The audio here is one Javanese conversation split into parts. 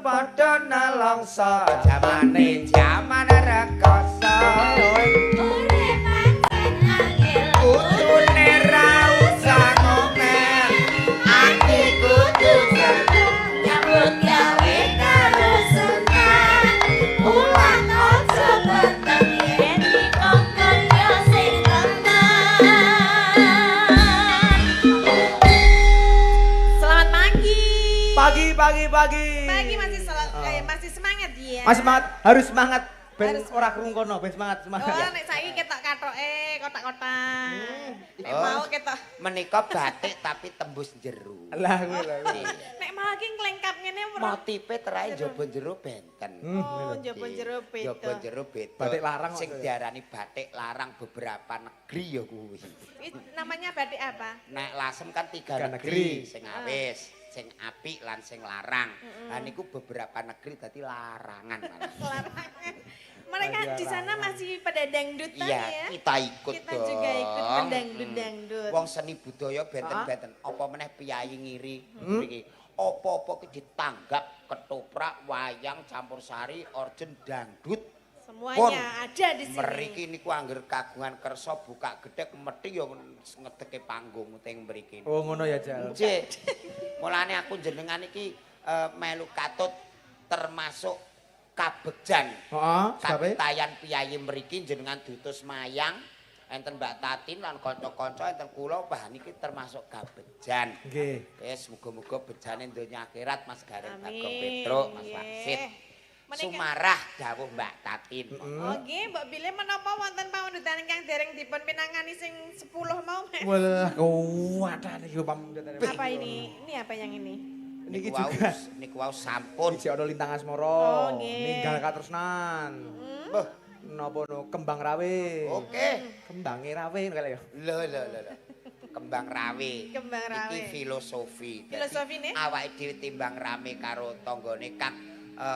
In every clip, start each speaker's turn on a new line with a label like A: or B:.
A: Padha nelongso jamane jaman rekoso.
B: Urip pancen angel.
A: Kudune ra usah ngomel. Ati kudu
B: seneng nyambut gawe karo seneng. Mulang aja peteng yen dikongkon ya sing tenan.
C: Selamat pagi.
D: Pagi, pagi, pagi.
C: Pagi masih masih semangat ya.
D: Masih semangat, harus semangat. Ben
C: Harus.
D: ora krungkono, ben semangat, semangat.
C: Oh, nek saiki ketok katoke kotak-kotak. Nek
A: Oh.
C: mau ketok.
A: Menika batik tapi tembus jero.
D: Lah kuwi lho.
C: Nek mau iki nglengkap ngene ora.
A: Motife terae njaba jero benten.
C: Oh, njaba jero beda.
A: Njaba jero beda.
D: Batik larang kok.
A: Sing diarani batik larang beberapa negeri ya kuwi.
C: Ini namanya batik apa?
A: Nek Lasem kan tiga
D: Tiga
A: negeri,
D: negeri.
A: Sing awis, sing apik lan sing larang. Lah niku beberapa negeri dadi larangan.
C: Larangan. Mereka
D: Lagi
C: di sana
D: larangan.
C: masih pada dangdutan
A: Iya,
C: ya.
A: kita ikut
C: Kita
A: dong.
C: juga ikut mendangdut-dangdut.
A: Wong seni budaya benten-benten. Apa meneh piyayi ngiri mriki. Apa-apa ki ditanggap ketoprak, wayang, campur sari, orjen, dangdut.
C: Semuanya
A: Pun,
C: ada di sini.
A: Mriki niku angger kagungan kersa buka gedhek mesti ya ngedeke panggung teng mriki.
D: Oh, ngono ya, Jal.
A: Nggih. Mulane aku jenengan iki melu katut termasuk kabegjan.
D: Heeh, sebabe?
A: Kapitayan piyayi mriki jenengan diutus mayang enten Mbak Tatin lan kanca-kanca enten kula bah niki termasuk kabegjan.
D: Nggih.
A: Wis muga-muga bejane donya akhirat Mas Gareng
C: Amin.
A: Bagong Petruk, Mas
C: Nggih.
A: Wasit.
C: Menika-
A: Sumarah dawuh Mbak Tatin.
C: Oh nggih, mbok bilih menapa wonten pamundhutan ingkang dereng dipun pinangani sing 10 mau, Mas?
D: Walah, kuwatah niki pamundhutane.
C: Apa ini? Ini apa yang ini?
D: Niki
A: Niku wau
D: juga.
A: niku wau sampun.
D: Iki ana Lintang Asmara.
C: Oh, nggih.
D: Ninggal katresnan.
A: Mbah,
D: Napa no kembang rawe.
A: oke.
D: Kembange rawe ngono kae ya.
A: Lho lho lho lho. Kembang rawe.
C: Kembang rawe.
A: Iki filosofi. Dadi,
C: Filosofine?
A: Awake dhewe timbang rame karo tanggane kang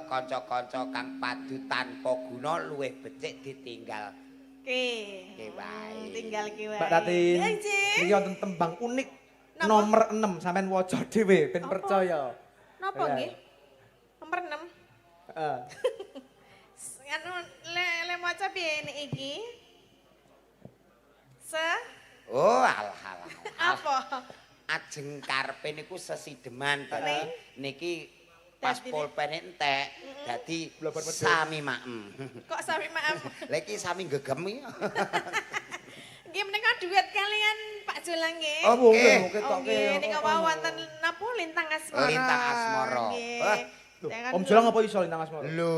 A: kanca-kanca kang padu tanpa guna luwih becik ditinggal.
C: Oke.
A: Ki wae.
C: Tinggal ki wae.
D: Mbak Tatin.
C: Ya, Nggih.
D: Niki wonten tembang unik
C: Napa?
D: nomor 6 sampean waca dhewe ben
C: Apa?
D: percaya.
C: Napa
D: Iya.
C: nggih? Nomor 6.
D: Heeh.
C: Anu le le maca piye nek iki? Se
A: Oh, alah alah.
C: apa?
A: Ajeng karepe niku sesideman dadi niki pas
C: Dadine-
A: pulpene entek dadi
D: Blobar wedhus.
A: sami maem.
C: Kok sami maaf?
A: Lah iki sami gegem iki.
C: Nggih menika duet kalian Pak Jolang nggih.
A: Oke.
D: Oke,
C: Oh, nggih nika wau wonten napa Lintang Asmara.
A: Lintang Asmara.
C: Nggih.
A: Wah.
D: Loh,
C: Jangan
D: Om Jolang apa iso Lintang Asmara?
A: Lho.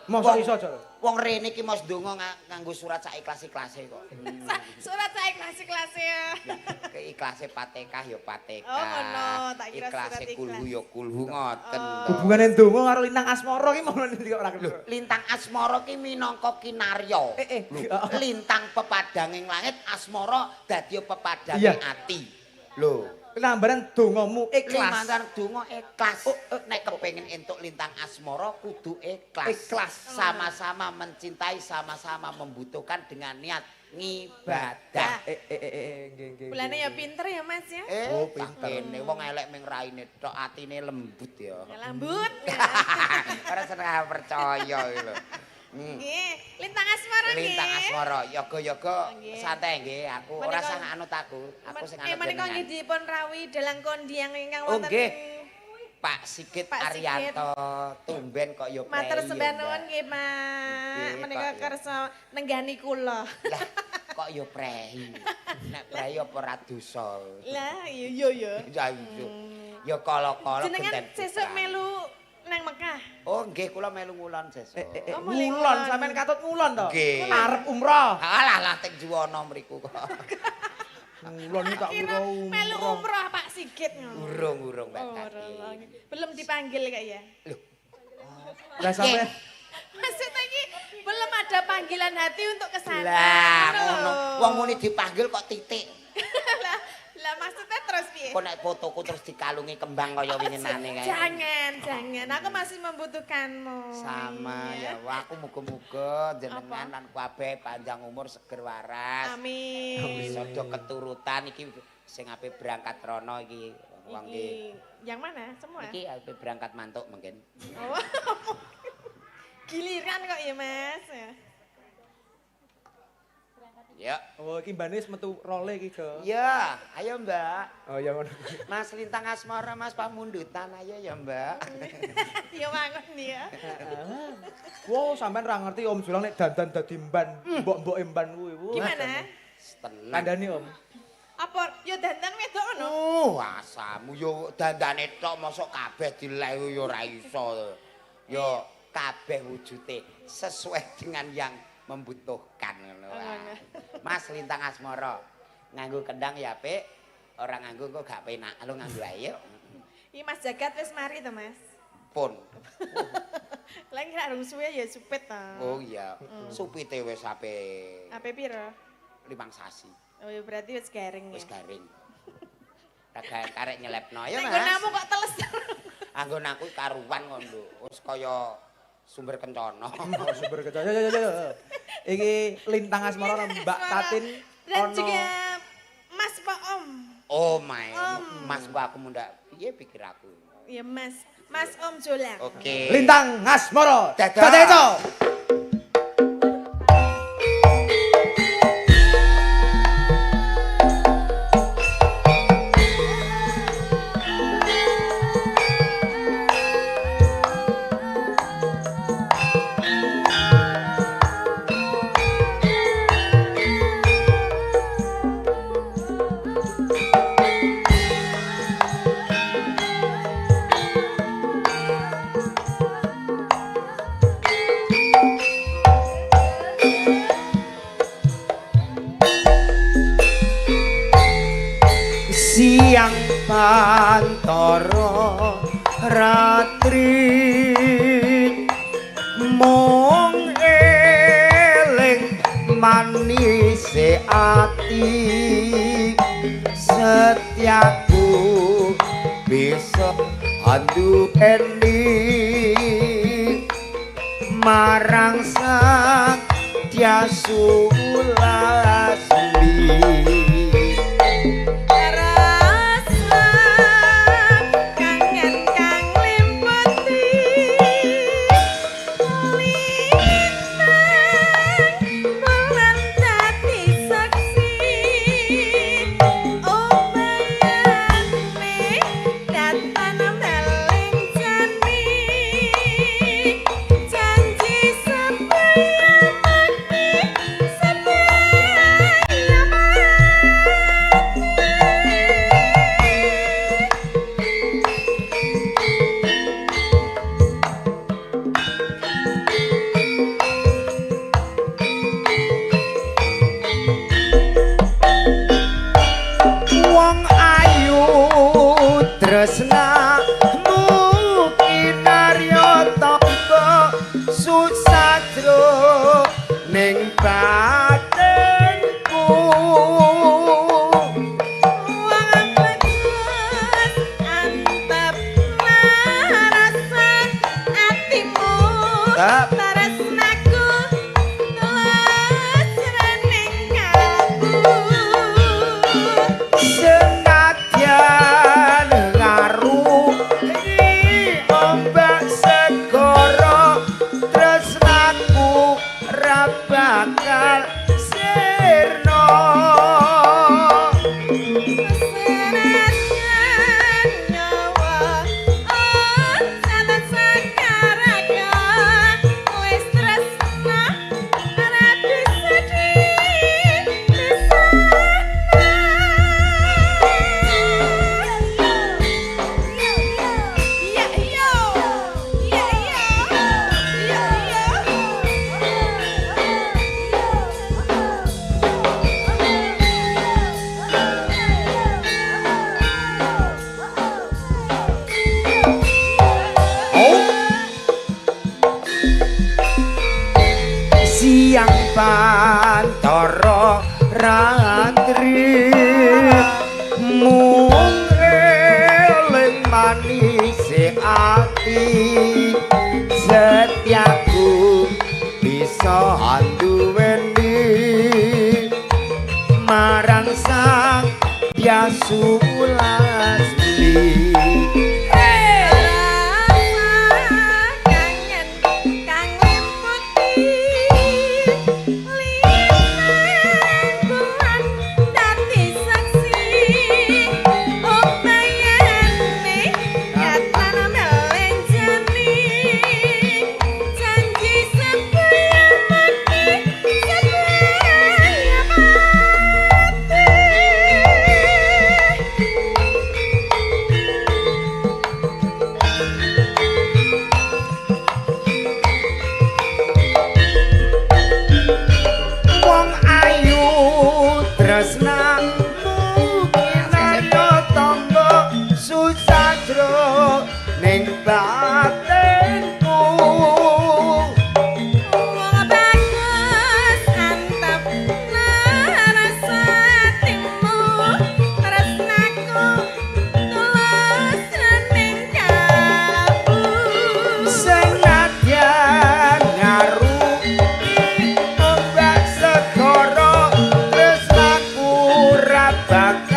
D: Mosok iso, Jol?
A: Wong rene iki mos ndonga nganggo surat sak ikhlas-ikhlase kok.
C: Surat saya ikhlas-ikhlas ya.
A: Keikhlase Fatihah ya Fatihah.
C: Oh, ngono, tak kira surat
A: Ikhlase
C: ikhlas.
A: kulhu ya kulhu ngoten to.
D: Hubungane ndonga karo Lintang Asmara ki mau nanti kok ora
A: Lho, Lintang Asmara ki minangka kinarya.
D: Eh, eh.
A: Lho, lintang pepadanging langit asmara dadi pepadange
D: Iya.
A: ati. Lho,
D: Lambaran dongamu ikhlas.
A: Limangkan donga ikhlas. Nek kepengin entuk lintang asmara kudu ikhlas.
D: Ikhlas.
A: Sama-sama mencintai, sama-sama membutuhkan dengan niat ngibadah.
D: Eh eh eh eh nggih nggih.
C: Bulane ya pinter ya Mas ya.
A: Eh,
D: Oh, pinter.
A: Kene wong elek ming raine tok atine lembut ya.
C: Ya lambut.
A: Ora seneng percaya iki lho.
C: Nggih, Lintang Asmara nggih.
A: Lintang Asmara, yoga-yoga
C: Nggih.
A: santai nggih aku ora
C: Menika-
A: sah anut aku, aku sing anut
C: Menika nggih
A: jenengan.
C: dipun rawuhi dalang kondiang ingkang
A: Oh,
C: wonten
A: nggih.
C: ing
A: Pak Sigit
C: Pak Sigit.
A: Arianto tumben kok ya
C: Matur
A: prei ya,
C: sembah
A: Mbak.
C: nuwun nggih, Pak.
A: Nggih,
C: Menika
A: Pak, ya.
C: kersa nenggani kula.
A: Lah, kok ya prei. Nek prei apa ora dosa.
C: Lah, iya iya ya.
A: Ya iya. Ya kala-kala
C: Jenengan
A: genten
C: sesuk
A: putra.
C: melu nang Mekah.
A: Oh, nggih kula melu ngulon sesuk.
D: Eh, eh, eh,
C: Oh, mulai
D: ngulon
C: ngulon.
D: sampean katut ngulon to?
A: Nggih.
D: Arep umroh.
A: Alah lah teng Juwana mriku kok.
D: Ngulon iki tak
C: Kira
D: kira
C: melu
D: umroh.
C: umroh Pak Sigit ngono.
A: Urung-urung Mbak
C: Oh,
A: Tati.
C: urung. Belum dipanggil kayak ya.
A: Loh,
D: Lah sampean
C: Maksudnya ini belum ada panggilan hati untuk ke sana.
A: lah
C: Ngono
A: ngono.
C: lho.
A: Wong muni dipanggil kok titik.
C: Lah, lah maksudnya terus piye?
A: Kok nek fotoku terus dikalungi kembang kaya winginane kae.
C: Jangan, jangan. Aku masih membutuhkanmu.
A: Sama
C: Iya.
A: ya, wah, aku muga-muga jenengan lan kabeh panjang umur seger waras.
C: Amin.
A: Bisa do keturutan iki sing ape berangkat rono iki. Wong
C: Iki yang mana? Semua?
A: Iki ape berangkat mantuk mungkin.
C: Oh. Giliran kok ya, Mas.
A: Ya.
D: Oh, iki mbane wis metu role iki, Jo.
A: Iya, ayo Mbak.
D: Oh, ya ngono.
A: Mas Lintang Asmara, Mas pamundutan ayo ya Mbak.
C: Ya wangun ya.
D: Wow, sampean ra ngerti Om Julang nek dandan dadi mban, mbok-mboke mban kuwi.
C: Gimana?
A: Tenang.
D: Kandhani Om.
C: Apa yo dandan wedok ngono?
A: Oh, asamu yo dandane tok mosok kabeh dilehu yo ora iso. Yo kabeh wujute sesuai dengan yang membutuhkan ngono wae. Mas Lintang Asmara, nganggo kendang ya apik, ora nganggo kok gak penak. Lu nganggo ae yo.
C: Iki Mas Jagat wis mari to, Mas?
A: Pun.
C: Lah kira rung suwe ya supit to.
A: Oh iya, supite wis ape
C: Ape piro?
A: 5 sasi.
C: Oh ya berarti wis garing ya.
A: Wis garing. Raga karek nyelepno ya,
C: Nek
A: Mas.
C: nggonamu kok teles.
A: Anggon aku karuan kok, Nduk. Wis kaya sumber kencana.
D: Oh, sumber kencana. Yo yo yo. Iki Lintang Asmara ana Mbak Tatin
C: Dan
D: ono
C: juga Mas Pak Om.
A: Oh my.
C: Om.
A: Mas kok aku mundak piye pikir aku.
C: Ya Mas, Mas Om Jolang.
A: Oke.
D: Lintang Asmara.
A: Dadah.
D: Dadah.
E: Siang pantara ratri mung eling manise ati setiaku bisa anduweni marang sang Sulasmi.
C: Rasa kangen kang limputi lintang bulan dadi saksi obayane datan meling jani janji sebaya mati sebaya mati.
E: Wong ayu tresnamu kinarya tamba susajro ning batinku.
C: Wong bagus antep rasa atimu
E: Tep.
C: tresnaku tulus rening kalbu.
E: Senadyan ngaruhi ombak segara tresnaku ra bakal sirna.
C: Senadyan nyawa ora sekaraka wis tresna ora bisa Iya iya iya iya iya.
E: Oh. Siang pantara ratri mung eling manise ati setiaku bisa anduweni marang sang Sulasmi.
C: Rasa kangen kang limputi limang bulan dadi saksi upayane nyata melenjani janji sebaya mati sebaya mati.
E: Wong ayu tresnamu kinarya tangga susajro ning batinku.
C: Wong bagus antep rasa timu tresnaku tulus ning kalbu.
E: Senadyan ngaruki ombak segara tresnaku ra bakal